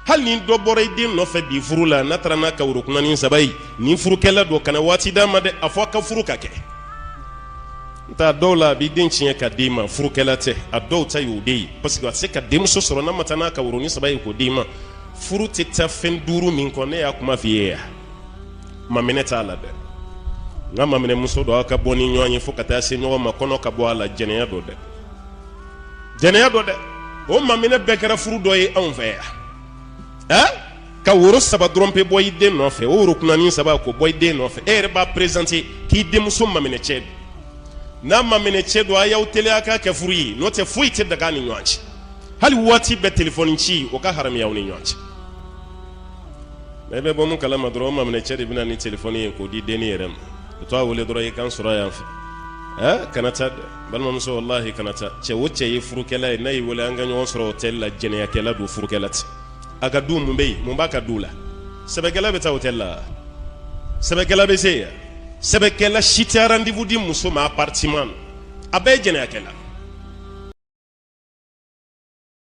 Hali ni dɔ bɔra i den nɔfɛ bi furu la, n'a taara n'a ka worokunani saba ye, ni furukɛla don, kana waati d'a ma dɛ, a fɔ a ka furu ka kɛ. N ta dɔw la, a b'i den tiɲɛ ka d'i ma, furukɛla tɛ. A dɔw ta y'o de ye, parce que a tɛ se ka denmuso sɔrɔ n'a ma taa n'a ka woronin saba ye k'o d'i ma. Furu tɛ taa fɛn duuru min kɔ, ne y'a kuma f'i ye yan, maminɛ t'a la dɛ. N ka maminɛmuso don, aw ka bɔ ni ɲɔgɔn ye fo ka taa se ɲɔgɔn ma, kɔnɔ ka bɔ a la, jɛnɛya don dɛ, jɛnɛya don dɛ. O maminɛ bɛɛ kɛra furu dɔ ye anw fɛ yan. Ɛ ka woro saba dɔrɔn pe bɔ i den nɔfɛ, o woro kunnanin saba k'o bɔ i den nɔfɛ, e yɛrɛ b'a présenter k'i denmuso maminɛ cɛ don. N'a maminɛ cɛ don, a y'aw teliya k'a kɛ furu ye, n'o tɛ foyi tɛ daga ni ɲɔgɔn cɛ. Hali waati bɛɛ telefɔni ci, o ka haramiya aw ni ɲɔgɔn cɛ. Mɛ i bɛ bɔ mun kalama dɔrɔn, o maminɛ cɛ de bɛ na ni telefɔni ye k'o di denni yɛrɛ ma. O to a wele dɔrɔn, i kan sɔrɔ yan fɛ. Ɛ kana taa dɛ, balimamuso, walahi kana taa. Cɛ o cɛ ye furukɛla ye, n'a y'i wele an ka ɲɔgɔn sɔrɔ hôtel la, jɛnɛyakɛla don, furukɛla tɛ. A ka du mun bɛ yen? Mun b'a ka du la? Sɛbɛkɛla bɛ taa hôtel la? Sɛbɛkɛla bɛ se yen? Sɛbɛkɛla si tɛ rendez-vous di muso ma appartement na. A bɛɛ ye jɛnɛyakɛla.